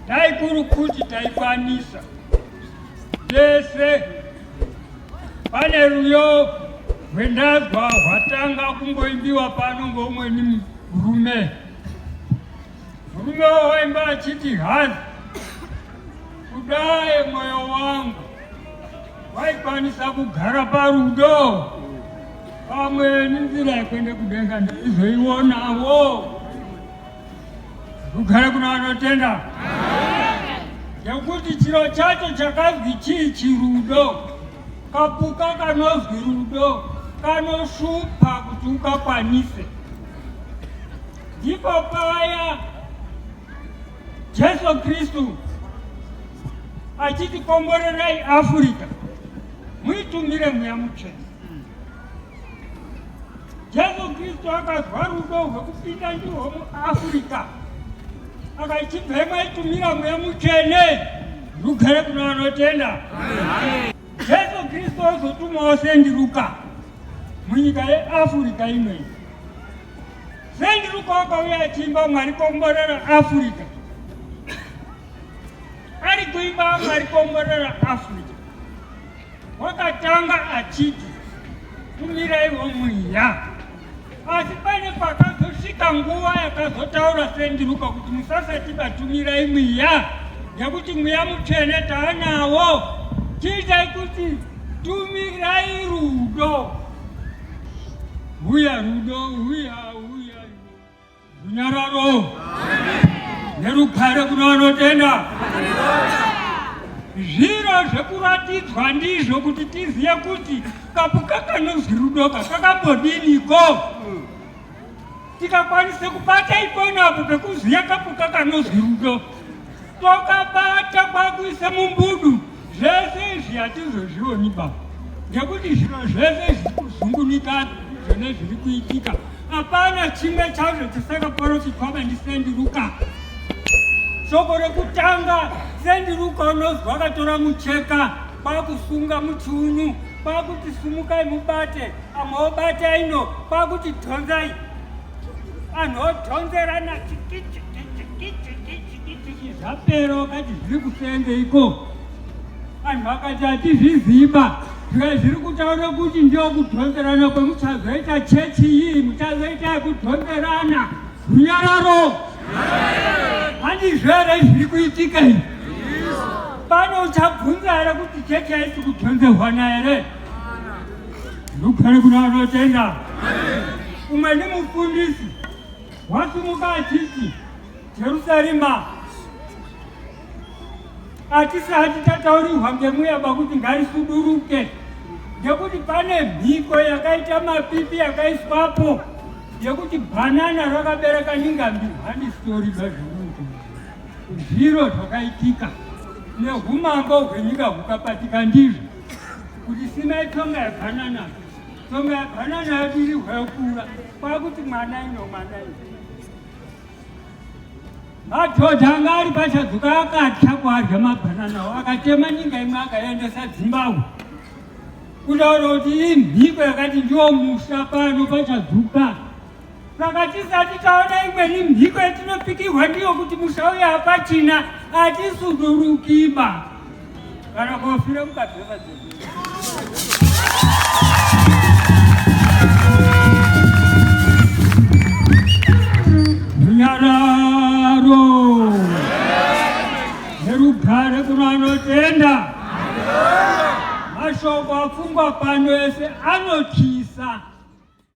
Dai kuri kuti taikwanisa tese, pane ruyo rwendazwa rwatanga kungoimbiwa pano ngoumweni murume. Murume waimba achiti hazi, kudai mwoyo wangu waikwanisa kugara parudo pamwe nenzira yekuenda kudenga ndaizoionawo. Rugare kuna vanotenda. Nekuti chiro chacho chakazwi chii chirudo. Kapuka kanozwi rudo kanoshupa kuti ukakwanise. Ndipo paya Jesu Kristu achiti komborerai Afrika muitumire mweya mutsvene. Jesu Kristu akazwa rudo rwekupinda ndirwo muAfrica akachibva maitumira mweya mutsvene rugare kuna vanotenda. Jesu Kristu ozotumawo Sendiruka munyika yeAfrica inoyi. Sendiruka wakauya achiimba Mwari komborera Africa. Ari kuimba Mwari komborera Africa. Wakatanga achiti tumiraiwo mweya, asi pane pakazosvika nguva yakazotaura Sendiruka kuti musasati batumirai mweya nekuti mweya mutsvene taanawo, chiitai kuti tumirai rudo. Huya rudo, huya huya Runyararo nerugare kuna vanotenda. Zviro zvekuratidzwa ndizvo kuti tizive kuti kapuka kanozwi rudoka kakambodiniko. Tikakwanise kubata ipona apo pekuziva kapuka kanozwi rudo tokabata kwakuisa mumbudu zvese izvi hatizozvioni ba ngekuti zviro zvese zviri kuzungunika zvone zviri kuitika hapana chimwe chazvo chisakaporofitwa ndisendiruka shoko rekutanga sendiruka unozwa akatora mucheka kwakusunga muchiunu kwakuti sumukai mubate amwe obata ino kwakuti dhonzai anhu odhonzerana zvapera wakati zviri kusenzeiko anhu akati hatizviziba zvikai zviri kutaura kuti ndio kudhonzerana kwemuchazoita chechi iyi muchazoita yekudhonzerana runyararo handizvo here zviri kuitika izvi pano uchabvunza here kuti chechi haisi kudhonzerwana here Rugare kuna vanotenda. Umwe ndi mufundisi wasumuka achiti Jerusarema atisati tataurirwa ngemweya pakuti ngarisuduruke ngekuti pane mhiko yakaita mapipi yakaiswapo yekuti bhanana rakabereka ninga mbiri handisitori bazviruku zviro zvakaitika nehumambo hwenyika hukapatika ndizvo kuti simai tsonga yebhanana tsonga yebhanana yadirirwa yokura kwakuti mwana ino mwana ino madhodha anga ari pachadzuka akatya kuadya mabhananawo akatema nyika imwe akaendesa dzimbahwe kutaura kuti imhiko yakati ndiwo musha pano pachadzuka Saka tisati taona imweni mhiko yatinopikirwa ndiyo kuti musha uyu hapachina, hatisudurukiba kana kofira mukadheva Runyararo nerugare kuna anotenda. Mashoko afungwa pano ese anotyisa.